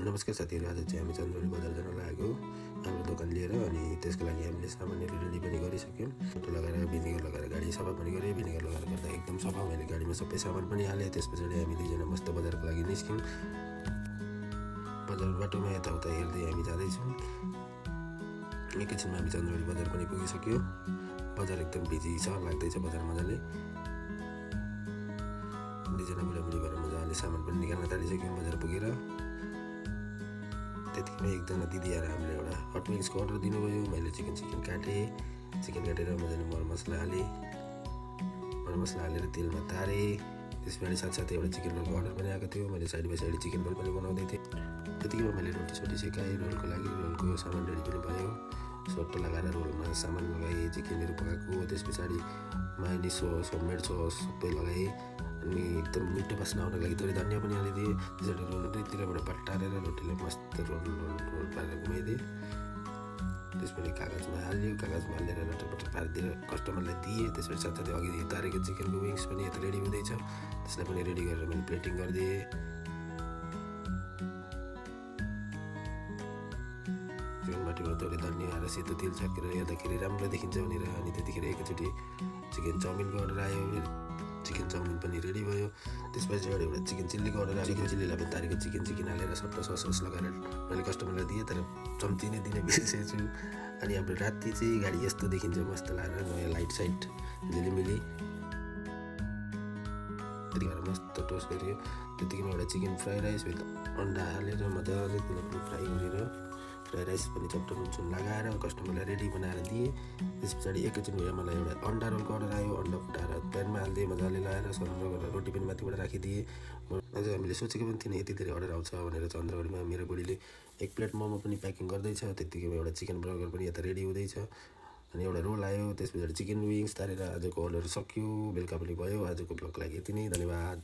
नमस्कार साथीहरू, आज चाहिँ हामी चन्द्रौली बजार जान लागेको हाम्रो दोकान लिएर। अनि त्यसको लागि हामीले सामानहरू रेडी पनि गरिसक्यौँ। फोटो लगाएर भिनेगर लगाएर गाडी सफा पनि गरेँ। भिनेगर लगाएर गर्दा एकदम सफा, मैले गाडीमा सबै सामान पनि हालेँ। त्यस पछाडि हामी दुईजना मस्त बजारको लागि निस्क्यौँ। बजार बाटोमा यताउता हेर्दै हामी जाँदैछौँ। एकैछिनमा हामी चन्द्रौली बजार पनि पुगिसक्यो। बजार एकदम बिजी छ, लाग्दैछ बजार मजाले। दुईजना बुढाबुढी भएर मजाले सामान पनि निकाल्न थालिसक्यौँ बजार पुगेर। त्यतिखेर एकजना दिदी आएर हामीले एउटा हट मिक्सको अर्डर दिनुभयो। मैले चिकन काटेँ। चिकन काटेर मजाले मरमसला हालेर तेलमा तारेँ। त्यस पछाडि साथसाथै एउटा चिकन रोलको अर्डर पनि आएको थियो। मैले side by side chicken roll पनि बनाउँदै थिएँ। त्यतिखेर मैले रोटी सेकाएँ। रोलको लागि रोलको सामान रेडी पनि भयो। सट्ट लगाएर रोलमा सामान लगाएँ, चिकनहरू पकाएको। त्यस पछाडि मायोनिज सस, होममेड सस सबै लगाएँ। अनि एकदम मिठो बास्ना आउनको लागि थोरै धनियाँ पनि हालिदिएँ। त्यसरी रोल दुईतिरबाट पल्टारेर रोटीलाई मस्त रोल पारेर घुमाइदिएँ। त्यसपछि कागजमा हालेर लटरपटर पारिदिएर कस्टमरलाई दिएँ। त्यसपछि साथसाथै अघि तारेको चिकनको विङ्स पनि यता रेडी हुँदैछ। त्यसलाई पनि रेडी गरेर मैले प्लेटिङ गरिदिएँ। चिकनमाथिबाट थोरै धनियाँ हालेर सेतो तेल छर्केर हेर्दाखेरि राम्रो देखिन्छ भनेर। अनि त्यतिखेर एकैचोटि चिकन चाउमिनको अर्डर आयो। चिकन चाउमिन पनि रेडी भयो। त्यसपछि एउटा चिकन चिल्लीको अर्डर आयो। चिकन चिल्लीलाई पनि तारेको चिकन हालेर सट्टा सस लगाएर मैले कस्टमरलाई दिएँ, तर चम्ची नै दिन बिर्सेछु। अनि हाम्रो राति चाहिँ गाडी यस्तो देखिन्छ, मस्त लागेर नयाँ लाइट साइट झिलिमिली त्यतिखेर मस्त टोस्ट गरियो। त्यतिखेर एउटा चिकन फ्राई राइस विथ अन्डा हालेर मजाले त्यसलाई फ्राई गरेर फ्राई राइस पनि चट्ट नुन लगाएर कस्टमरलाई रेडी बनाएर दिएँ। त्यस पछाडि एकैछिन मलाई एउटा अन्डा रोलको अर्डर आयो। अन्डा फुटाएर प्यानमा हालिदिएँ, मजाले लगाएर सर्भ गरेर रोटी पनि माथिबाट राखिदिएँ। अझ हामीले सोचेको पनि थिएन यति धेरै अर्डर आउँछ भनेर। चन्द्रौलीमा मेरो बुढीले 1 प्लेट मोमो पनि प्याकिङ गर्दैछ। त्यतिखेर एउटा चिकन बर्गर पनि यता रेडी हुँदैछ। अनि एउटा रोल आयो। त्यस पछाडि चिकन विङ्स तारेर आजको अर्डर सकियो। बेलुका पनि भयो। आजको ब्लगको लागि यति नै, धन्यवाद।